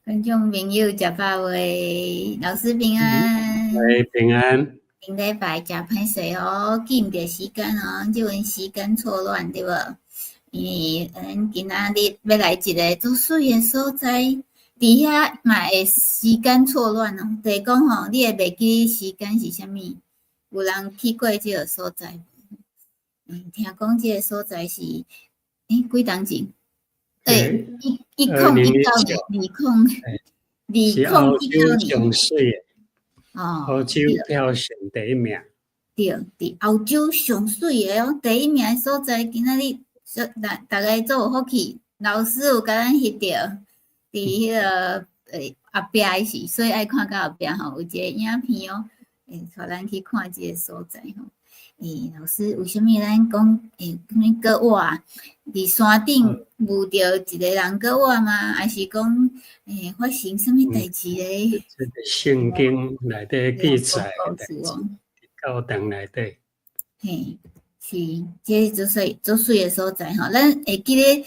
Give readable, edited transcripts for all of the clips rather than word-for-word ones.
觀眾朋友食飽未？老師平安。喂，平安。頂禮拜誠歹勢哦，記毋著時間哦，這陣時間錯亂對無？因為咱今仔日欲來一个足媠的所在，佇遐嘛會時間錯亂哦。就是講吼，你會袂記時間是啥物？有人去過這个所在無？聽講這个所在是，幾冬前？對，1019年，2019年。上媠的。哦。歐洲票選第一名。對，佇歐洲上媠的哦，第一名的所在，今仔日逐家足有福氣，老師有共咱翕著，佇彼个後壁的時，所以愛看到後壁吼，有一个影片哦，會帶咱去看這个所在吼。老師，為啥物咱講啥物閣活？佇山頂遇著一个人閣活嗎？還是講發生啥物代誌咧？這個聖經內底記載的代誌，教堂內底。嘿，是，這足媠足媠的所在吼。咱會記得，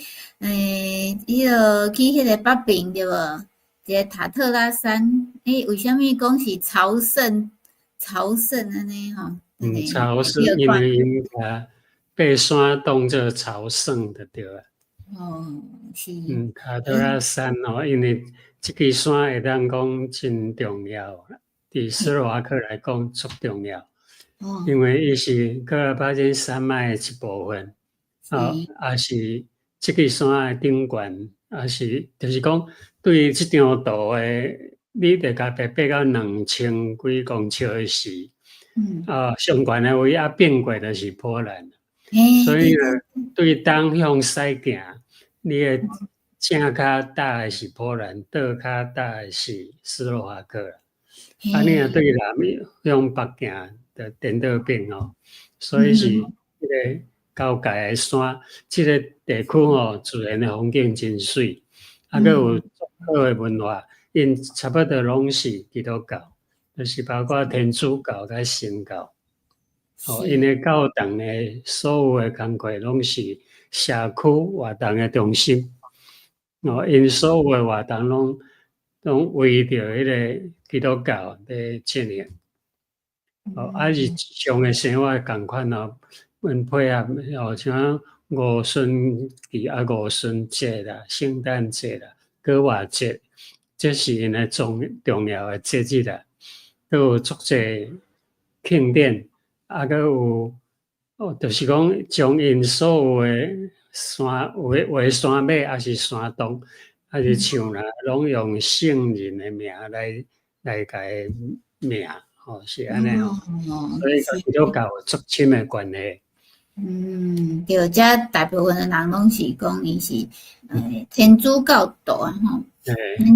彼个去彼个北爿對無？一个塔特拉山，為啥物講是朝聖？朝聖按呢吼？朝聖，因為𪜶共爬山當做朝聖就對啊。哦，是。塔特拉山哦，因為這支山會當講真重要啦，佇斯洛伐克來講足重要。因為伊是喀爾巴阡山脈的一部分，啊，也是這支山的頂懸，也是就是講對這張圖的，你著共爬爬到2000幾公尺的時，啊，上懸的位啊變過就是波蘭，所以呢，對東向西行，你的正較搭的是波蘭，倒跤搭的是斯洛伐克。啊，你若對南向北行，就顛倒變哦。所以是彼个交界的山，這个地區吼，自然的風景真媠，啊，閣有足好的文化，𪜶差不多攏是基督教，就是包括天主教佮新教。哦，𪜶的教堂的所有的工課攏是社區活動的中心。哦，𪜶所有的活動攏圍著彼个基督教咧進行。哦，啊日常的生活仝款哦，阮配合哦，像五旬期啊、五旬節啦、聖誕節啦、閣活節，這是𪜶的重要的節日啦。閣有足濟慶典，啊，閣有哦，就是講將𪜶所有的山有的山脈，抑是山洞，抑是樹啦，攏用聖人的名來共伊命，吼，是按呢吼。所以佮基督教有足深的關係。嗯，對，遮大部分的人攏是講伊是天主教徒啊，吼。嘿，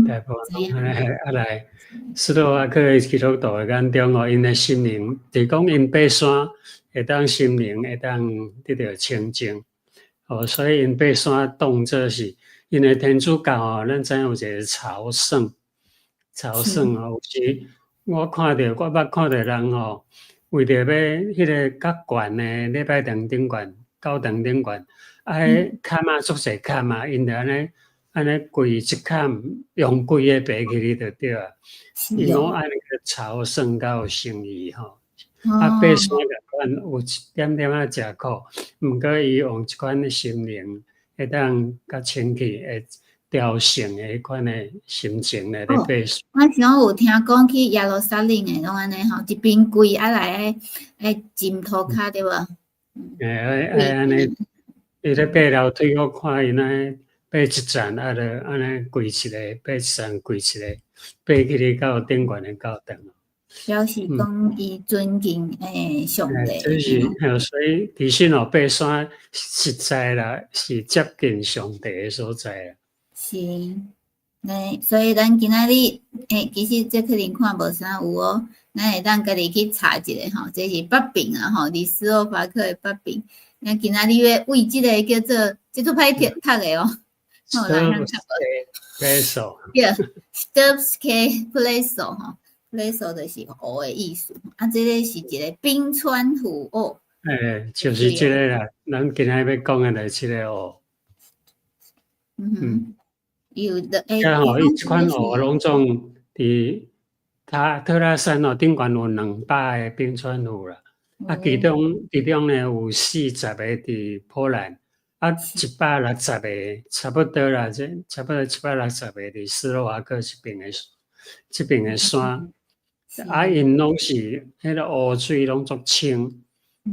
大部分按呢啊來，斯洛伐克的基督徒的眼中哦，𪜶的心靈，就是講𪜶爬山會當心靈會當得著清淨，哦，所以𪜶爬山當做是，因為天主教哦，咱知影有一個朝聖，朝聖哦，有時我看著，我捌看著人吼，為著欲彼个較懸的禮拜堂頂懸、教堂頂懸，啊，彼崁仔足濟崁仔，𪜶就按呢按呢跪一崁，用跪的爬起去就對啊。𪜶攏按呢去朝聖較有誠意吼。啊，爬山仝款有一點點仔食苦，毋過伊用這款心靈會當較清氣，會朝聖的彼款的心情來咧爬山。我想有聽講去耶路撒冷的攏按呢吼，一邊跪啊來愛浸塗跤對無？嘿，愛按呢，伊咧爬樓梯，我看𪜶按呢爬一層，啊，就按呢跪一个，爬一層跪一个，爬起去到頂懸的教堂。表示講伊尊敬上帝。這是，所以其實哦，爬山實在啦，是接近上帝的所在啦。是，那所以咱今仔日，其實這可能看無啥有哦，咱會當家己去查一下吼，這是北爿啊吼，佇斯洛伐克的北爿。咱今仔日欲為這个叫做，這足歹讀讀的哦。 Pleso。對，Štrbské Pleso 吼，Pleso 就是湖的意思。啊，這个是一个冰川湖哦。欸，就是這个啦，咱今仔欲講的就是這个湖。嗯哼。有的欸，遮吼，伊這款湖攏總佇塔特拉山哦，頂懸有200個冰川湖啦。啊，其中呢有40個佇波蘭，啊，160個差不多啦，這差不多160個佇斯洛伐克這邊的山。啊，𪜶攏是彼个湖水攏足清，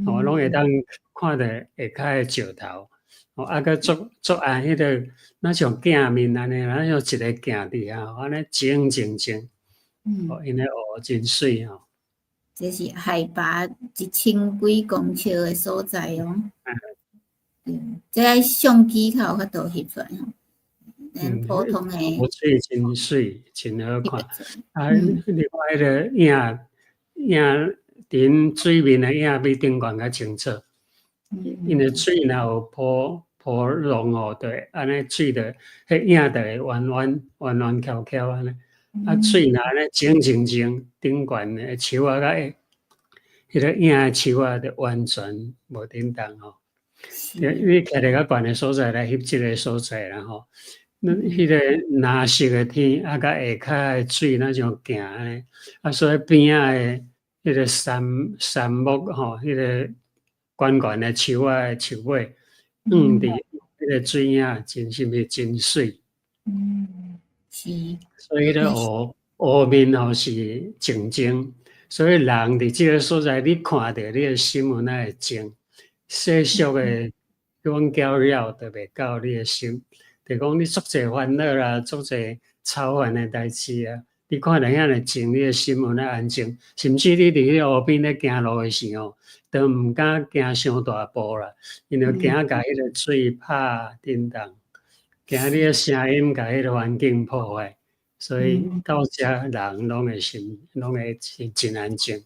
哦，攏會當看著下跤的石頭，哦，啊，閣足足按彼個，若像鏡面按呢，若像一个鏡佇遐，按呢靜靜靜，哦，𪜶的湖真媠吼。這是海拔1000幾公尺的所在哦。嗯，這個相機較有法度翕出來吼。咱普通的。湖水真媠，真好看。啊，你看彼个影影佇水面的影比頂懸較清楚。因為水若有波浪哦，就會按呢水就彼影就會彎彎彎彎翹翹按呢。啊，水若按呢靜靜靜，頂懸的樹仔佮彼個影的樹仔就完全無振動吼。你徛佇較懸的所在來翕這个所在啦吼。那彼個藍色的天，啊，佮下跤的水，若像鏡按呢。啊，所以邊仔的彼個杉木吼，彼個懸懸的樹仔的樹尾，映佇彼個水影，真是毋是真媠？嗯，是。所以彼个湖面吼是靜靜，所以人佇這个所在，你看著你的心有哪會靜，世俗的彼種攪擾就袂到你的心。就講你足濟煩惱啦，足濟操煩的代誌啊，你看著遐爾靜，你的心有哪安靜，甚至你佇彼個湖邊咧行路的時候，都毋敢行傷大步啦，因為驚共彼个水拍振動，驚你的聲音共彼个環境破壞，所以到遮人攏會心攏會真安靜。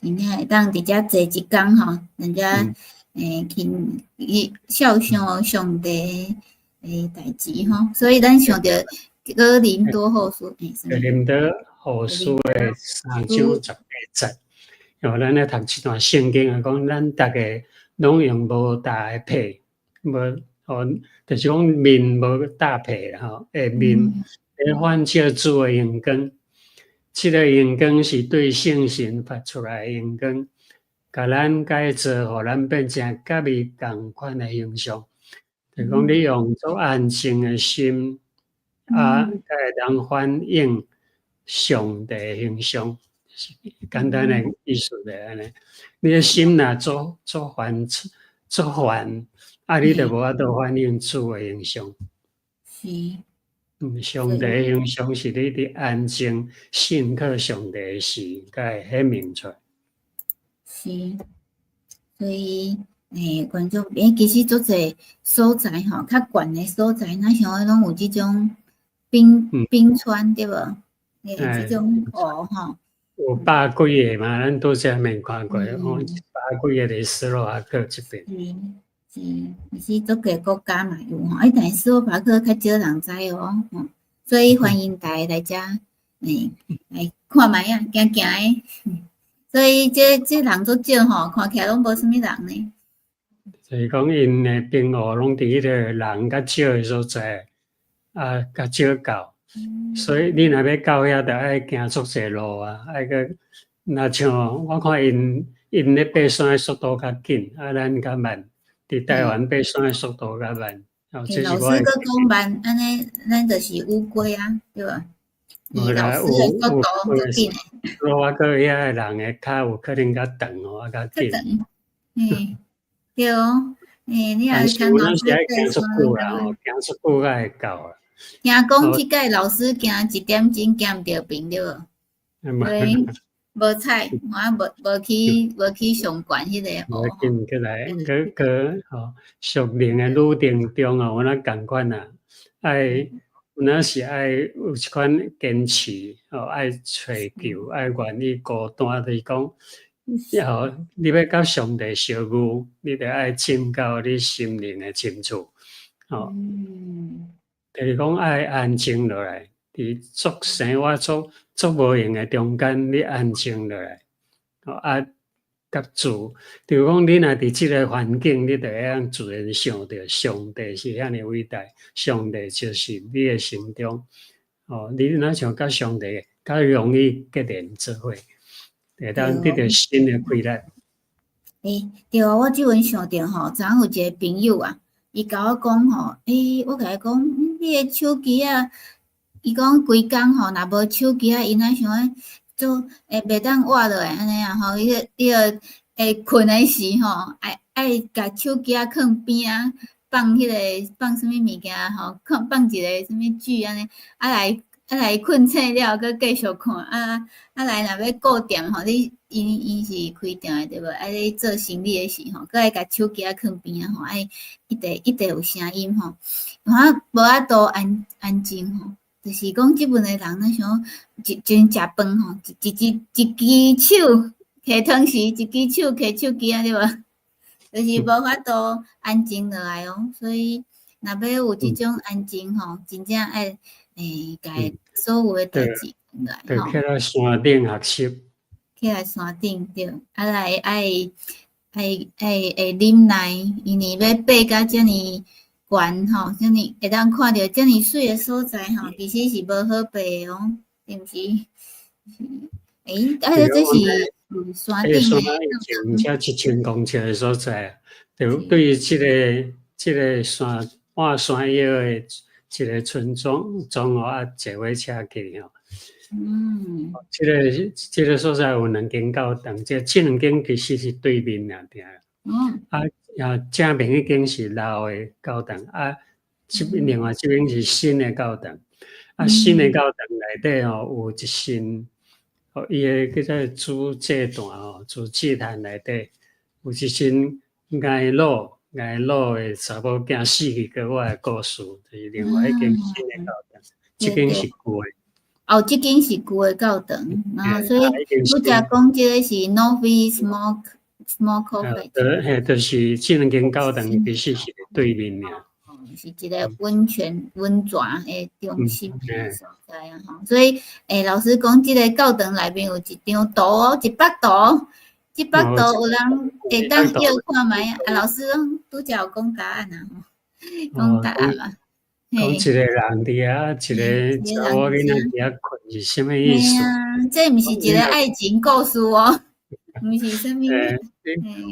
真正會當佇遮坐一工吼，人家傾伊肖像上帝的代誌吼，所以咱想著哥林多後書，哥林多後書的3章18節，因為咱咧讀這段聖經啊，講咱逐个攏用無搭的被，無哦，就是講面無搭被啦吼，的面來反照主的榮光，這个榮光是對聖神發出來的榮光，共咱改造，予咱變成佮伊仝款的形象。就講你用足安靜的心，啊，才會當反映上帝的形象。簡單的意思就按呢。你的心若足足煩足煩，啊，你就無法度反映主的形象。上帝的形象是你佇安靜信靠上帝時，才會顯明出來。是，所以，觀眾，其實足濟所在吼，較懸的所在，若像彼攏有這種冰川對無？這種湖吼。有百幾个嘛，咱拄才免看過，講100幾个佇斯洛伐克這邊。是，是，其實足濟國家嘛有吼，欸，但是斯洛伐克較少人知哦，吼，所以歡迎大家來遮，來看覓啊，行行的。所以這人足少吼，看起來攏無啥物人呢。就是講𪜶的冰湖攏佇彼个人較少的所在，啊，較少到，所以你若欲到遐，著愛行足濟路啊，愛閣若像我看𪜶咧爬山的速度較緊，啊，咱較慢。佇台灣爬山的速度較慢。老師閣講慢，按呢，咱就是烏龜啊，對無？無啦，有速度較緊的。我閣遐的人的跤有可能較長哦，啊較緊。較長，嘿，對哦，欸，你若是有當時愛行足久啦，吼，行足久才會到啊。聽講這屆老師行一點鐘行毋著平對無？對，無彩，我無去上懸彼个無緊過來，閣閣吼，屬靈的旅程中哦，有哪仝款啊？愛有哪是愛有一款堅持，吼，愛揣求，愛願意孤單，就是講，吼，你欲佮上帝相遇，你著愛進到你心靈的深處，吼。就是講愛安靜落來，佇足生活足足無閒的中間，你安靜落來，吼啊，佮自，就講你若佇這个環境，你就會當自然想著上帝是遐爾偉大，上帝就是你的心中，哦，你若像佮上帝較容易結連做伙，會當得著新的氣力。欸，對啊，我這陣想著吼，昨昏有一個朋友啊，伊共我講吼，欸，我共伊講，你的手機啊，伊講規工吼，若無手機啊，伊若想欲做，會袂當活落來按呢啊吼，伊個會睏的時吼，愛共手機仔囥邊仔，放彼个放啥物物件吼，放一个啥物劇按呢，啊來睏醒了，閣繼續看，啊來若欲顧店吼，你伊是開店的對無？啊咧做生理的時吼，閣愛共手機仔囥邊仔吼，愛一直一直有聲音吼，我無法度安靜吼，就是講這陣的人若想一陣食飯吼，一支手提湯匙，一支手提手機仔對無？就是無法度安靜落來哦，所以若欲有這種安靜吼，真正愛欸，共所有的代誌來吼。起來山頂學習。起來山頂對，啊來愛忍耐，因為欲爬甲遮爾懸吼，遮爾會當看著遮爾媠的所在吼，其實是無好爬的哦，是毋是？欸，啊，這是山頂的。前才1000公尺的所在，對，對於這個山半山腰的一個村莊，莊哦啊，坐火車去吼。這個所在有兩間教堂，這兩間其實是對面爾爾。啊，啊，正面彼間是老的教堂，啊，這邊另外這邊是新的教堂。啊，新的教堂內底吼有一身，哦，伊的叫做主祭壇吼，主祭壇內底有一身睚魯的查某囝死去，閣活的故事，就是另外一間新的教堂，這間是舊的。哦，這間是舊的教堂，啊，所以拄才講這个是 Novi Smokovec。對，嘿，就是這兩間教堂其實是對面爾。是一个溫泉的中心的所在啊！吼，所以，欸，老師講，這个教堂內面有一張圖哦，一幅圖，這幅圖有人會當搖看覓啊？啊，老師拄才有講答案啊，講答案嘛。講一個人佇遐，一個查某囡仔佇遐睏是啥物意思？啊，這毋是一個愛情故事哦，毋是啥物。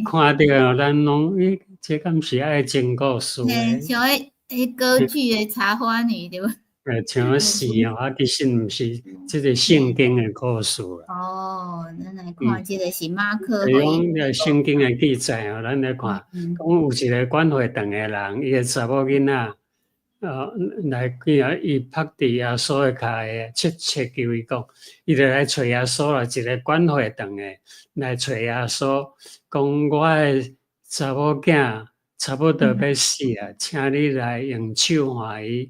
看著咱攏，欸，這敢是愛情故事？嘿，像彼歌劇的茶花女對無？欸，像是哦，啊，其實毋是這個聖經的故事啦。哦，咱來看這個是馬可福音。講聖經的記載哦，咱來看，講有一個管會堂的人，伊的查某囡仔，來見啊，伊伏佇耶穌的跤下，切切求伊講，伊就來揣耶穌啦，一個管會堂的來揣耶穌，講我的查某囝差不多欲死啊，請你來用手按伊，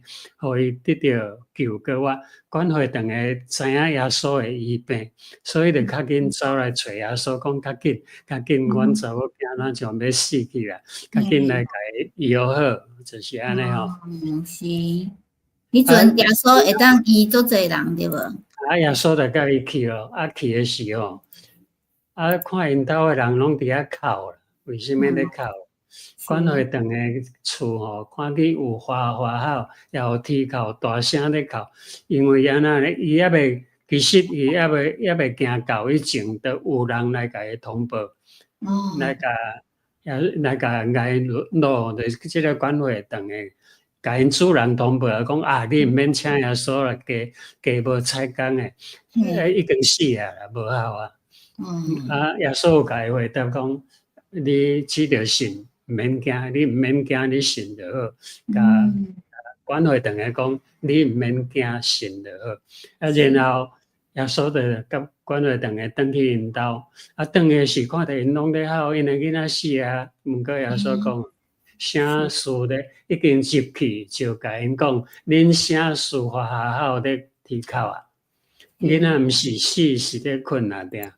予伊得著救閣活。管會堂的知影耶穌會醫病，所以就較緊走來揣耶穌，講較緊，較緊，阮查某囝若像欲死去啦，較緊來共伊醫好，就是按呢吼。嗯，是。彼陣耶穌會當醫足濟人對無？啊，耶穌就共伊去咯，啊去的時候，啊看𪜶兜的人攏佇遐哭，為啥物咧哭？管會堂的厝吼，看見有花花哭，也有啼哭，大聲咧哭，因為按怎咧？伊猶未，其實伊猶未行到以前，就有人來共伊通報，來共也來共睚魯，就是這个管會堂的，共𪜶主人通報講啊，你毋免請耶穌啦，雞雞無採工的，已經死啊，無效啊。啊，耶穌共伊回答講，你只著信。毋免驚，你毋免驚，你信就好。共管會堂的講，你毋免驚，信就好。啊，然後耶穌就佮管會堂的轉去𪜶兜，啊，轉去時看著𪜶攏咧哭，𪜶的囡仔死啊。毋過耶穌講，啥事咧？已經入去就共𪜶講，恁啥事發哈吼咧啼哭啊？囡仔毋是死，是咧睏爾爾。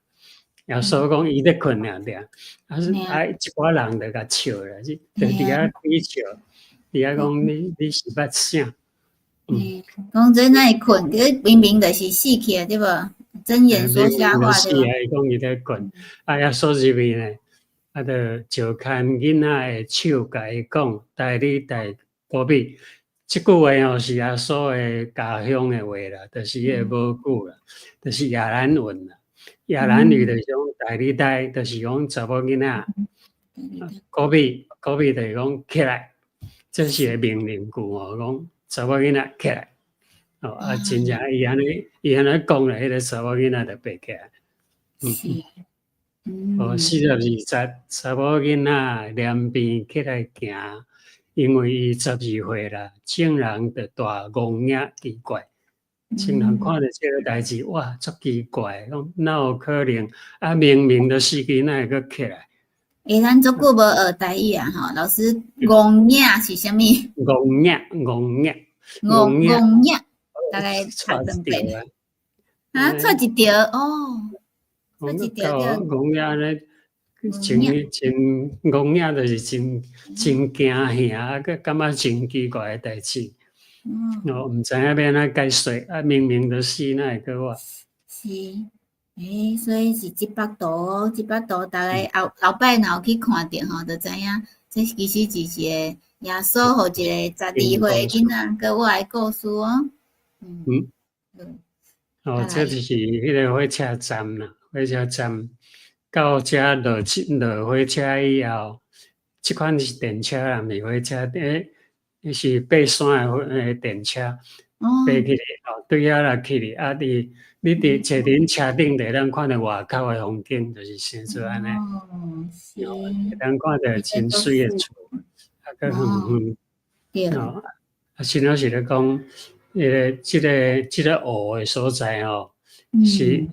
耶穌講伊咧睏爾爾，啊是啊一寡人就共笑啦，就佇遐起笑，佇遐講你是捌啥？講這哪會睏？這明明就是死去啊，對無？睜眼說瞎話。是啊，伊講伊咧睏，啊，耶穌入去呢，啊，就石牽囡仔的手，共伊講：大利大古米。這句話吼是耶穌的家鄉的話啦，就是伊的母語啦，就是亞蘭文啦。亞蘭語就是講大利大，就是講查某囡仔。古米古米就是講起來，這是個命令句吼，講查某囡仔起來。哦，啊，真正伊按呢，伊按呢講咧，彼個查某囡仔就爬起來。是。哦，42節，查某囡仔連便起來行，因為伊12歲啦，眾人就大戇影奇怪。眾人看著這個代誌，哇，足奇怪，講哪有可能？啊，明明就死去，哪會閣起來？欸，咱足久無學台語啊，吼，老師，戇影是啥物？戇影，戇影，戇戇影。大概錯兩遍。啊，錯一條哦，錯一條叫戇影咧，真真戇影就是真真驚嚇，閣感覺真奇怪的代誌。我毋知影欲按怎解說，啊，明明就死，哪會閣活？是，欸，所以是這幅圖，這幅圖，逐家後後擺若有去看著吼，就知影這其實就是一個耶穌予一個12歲囡仔閣活的故事哦。嗯，哦，這就是彼個火車站啦，火車站到遮落落火車以後，這款是電車啦，毋是火車，欸，是爬山的電車，爬起來哦，對遐來去哩，啊，佇你佇坐佇車頂就會當看著外口的風景，就是生做按呢，會當看著真媠的厝，啊，閣遠遠，哦，啊，新老師咧講。彼個、這個、這個湖的所在吼，是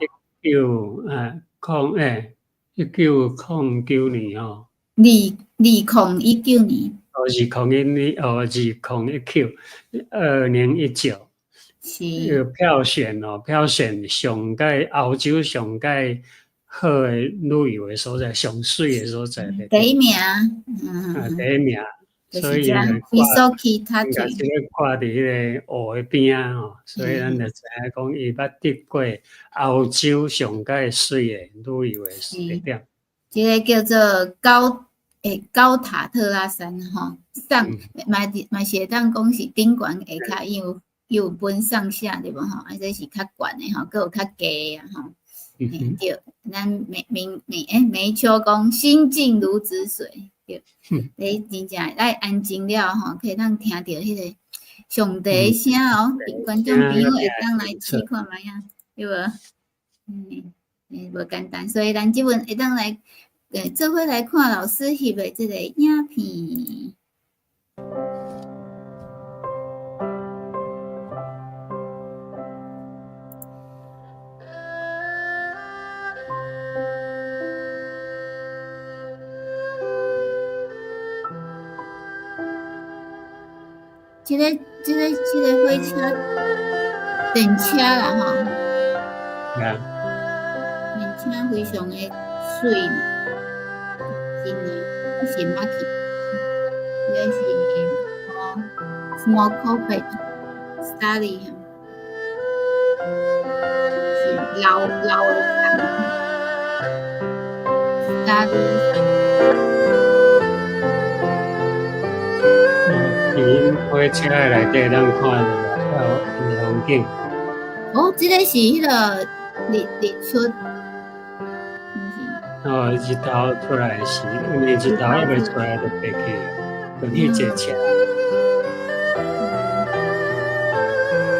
1909年吼。2019年。哦，201年，哦，2019，2019。是。有票選哦，票選上蓋歐洲上蓋好的旅遊的所在，上媠的所在。第一名。啊，第一名。所以掛，這個掛佇彼個湖的邊仔吼，所以咱就知影講，伊捌得過歐洲上蓋媠的旅遊的地點。這個叫做高塔特拉山吼，上嘛嘛是會當講是頂懸下跤，伊有伊有分上下對無吼？啊，這是較懸的吼，閣有較低的吼。對，咱梅梅梅欸梅秋講心靜如止水。對，你真正愛安靜了吼，可以當聽著彼個上帝的聲哦。觀眾朋友會當來試看覓啊，對無？無簡單，所以咱這陣會當來，做伙來看老師翕的這個影片。這個、這個、這個火車電車啦吼，電車非常的媠，真的，我是毋捌去，這個是哦，Small Corporate Study，是老老的站，Study。火車內底通看著外口的風景。哦，這個是彼個日日出，哦，日頭出來時，因為日頭還袂出來就爬起，就去坐車。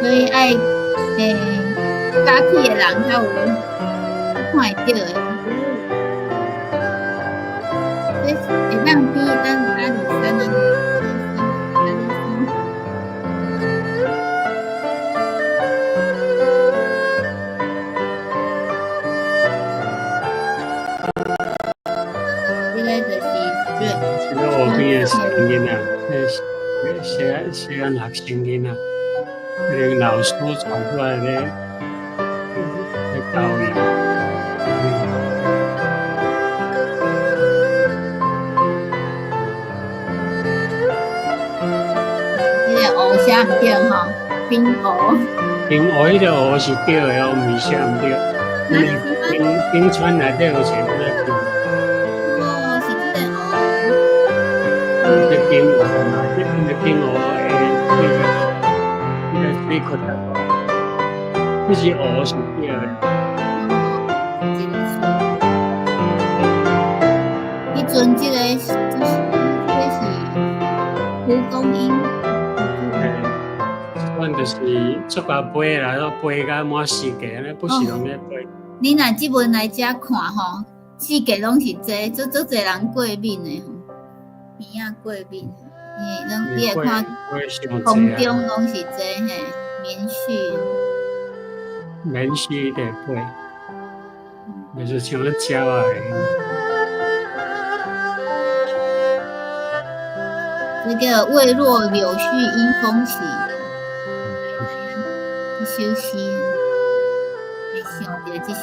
所以愛早起的人較有看會著的。這是會當比咱阿里山的。囡仔，细细汉学生囡仔，彼个老師帶出來咧咧教伊。這個湖寫毋對吼，冰湖。冰湖彼個湖是對的哦，毋是寫毋對。冰冰川內底有一个叫哦，是這个湖。這冰湖嘛，這個冰湖的那個水窟啊，那是湖是對的。哦，這個水。彼陣這個是，這個是蒲公英。阮就是足夠飛啦，都飛甲滿世界，按呢不是攏咧飛。你若這陣來遮看吼，四界攏是這，足足濟人過敏的吼，耳仔過敏，伊攏你會看空中攏是這嘿，棉絮。棉絮佇飛，就是像咧鳥仔。這個未落柳絮因風起。這首詩，會想著這首。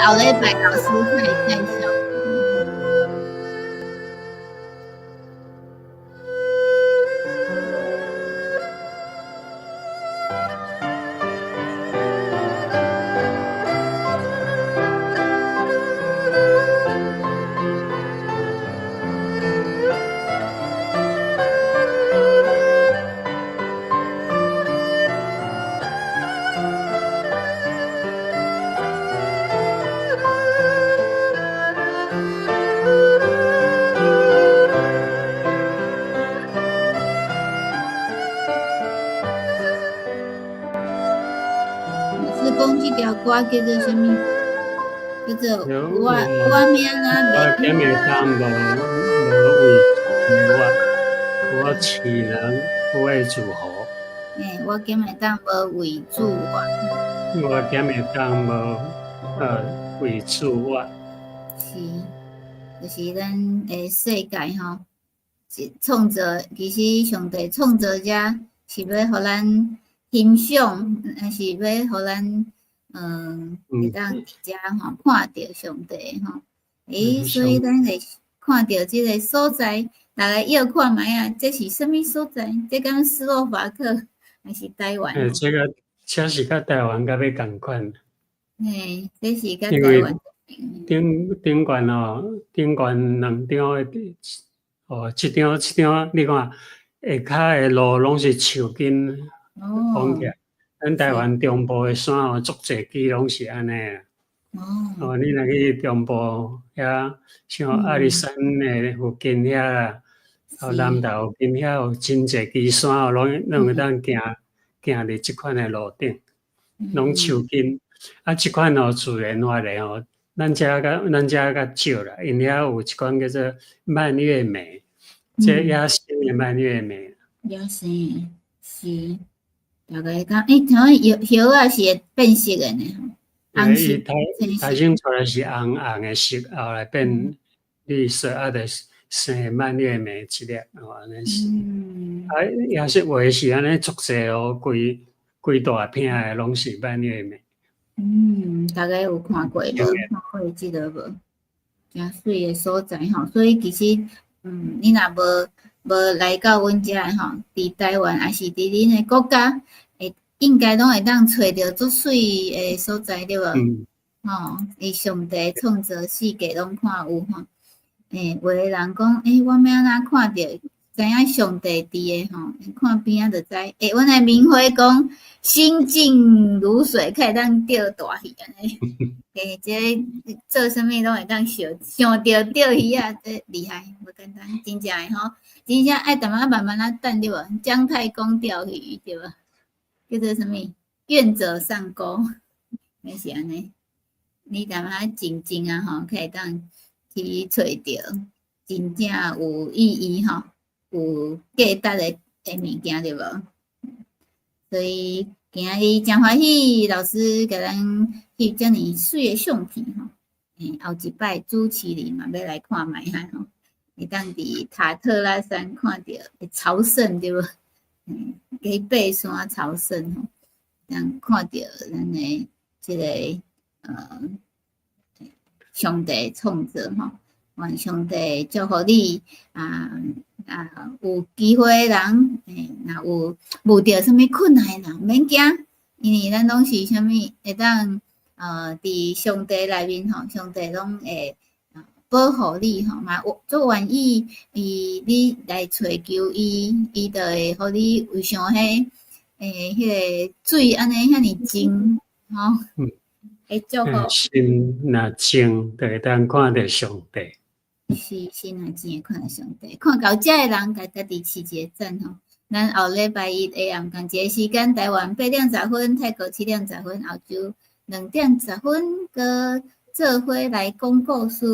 後禮拜老師會介紹。歌叫做啥物？叫做我我命啊！我敢會當無無為我，我豈能為主活？欸，我敢會當無為主我？我敢會當無為主我？是，就是咱的世界吼，是創造，其實上帝創造者是欲予咱欣賞，還是欲予咱？會當佇遮吼看著上帝吼，欸，所以咱會看著這個所在，大家臆看覓啊，這是啥物所在？這敢斯洛伐克還是台灣？欸，這個這是佮台灣較欲仝款。嘿，這是佮台灣。頂頂懸哦，頂懸兩張的，哦，這張這張，你看下跤的路攏是樹根綁起來。咱台灣中部的山哦，足濟支攏是按呢。哦，你若去中部遐，像阿里山的附近遐啦，哦，南投附近遐有真濟支山哦，攏攏會當行行佇這款的路頂，攏樹根。啊，這款哦自然化的哦，咱遮較咱遮較少啦，因遐有一款叫做蔓越莓，這野生的蔓越莓。野生是。大概講，欸，像葉葉仔是會變色的呢，紅色。伊頭先出來是紅紅的色，後來變綠色，啊，就生蔓越莓一粒，哦，按呢是。啊，也是有的是按呢足濟哦，規規大片的攏是蔓越莓。嗯，大家有看過無？看過這個無？誠媠的所在吼，所以其實，你若無無來到阮遮吼，佇台灣抑是佇恁的國家，會應該攏會當揣著足媠的所在對無？吼，伊上帝創造世界攏看有吼。欸，有的人講，欸，我欲按怎看著知影上帝佇的吼，看邊仔就知。欸，阮的明輝講心靜如水，較會當釣大魚按呢。欸，這个做啥物攏會當想想著釣魚仔，這厲害，無簡單，真正的吼，真正愛淡薄仔慢慢仔等對無？姜太公釣魚對無？叫做啥物？願者上鈎，那是按呢。你淡薄仔靜靜啊吼，較會當去揣著真正有意義吼，有價值的物件對無？所以今仔日誠歡喜，老師共咱翕遮爾媠的相片吼。欸，後一擺主持人嘛欲來看覓下吼，會當佇塔特拉山看著朝聖對無？嗯，去爬山朝聖吼，當看著咱的這个上帝創造吼，願上帝祝福你啊啊！有機會的人，欸，若有遇著啥物困難的人，免驚，因為咱攏是啥物會當佇上帝內面吼，上帝攏會保護你吼，嘛有足願意伊你來揣求伊，伊就會予你有像彼欸彼个水按呢遐爾靜吼，會祝福。心若靜，就會當看著上帝。是，心若靜會看著上帝，看到遮的人，共家己揤一個讚吼。咱後禮拜一下暗仝一个時間，台灣8點10分，泰國7點10分，澳洲2點10分，閣做伙來講故事。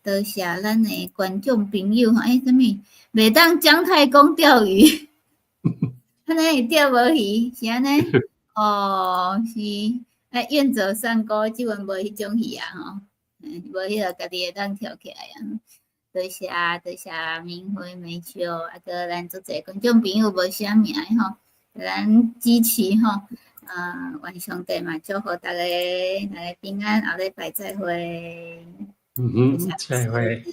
多謝咱的觀眾朋友吼，欸，啥物？袂當姜太公釣魚，按呢會釣無魚，是按呢？哦，是，啊，願者上鈎，這陣無彼種魚啊吼，無彼个家己會當跳起來啊。多謝多謝明輝美秋，啊，閣咱足濟觀眾朋友無寫名的吼，咱支持吼，啊，願上帝嘛祝福逐家，逐家平安，後禮拜再會。嗯哼，再會。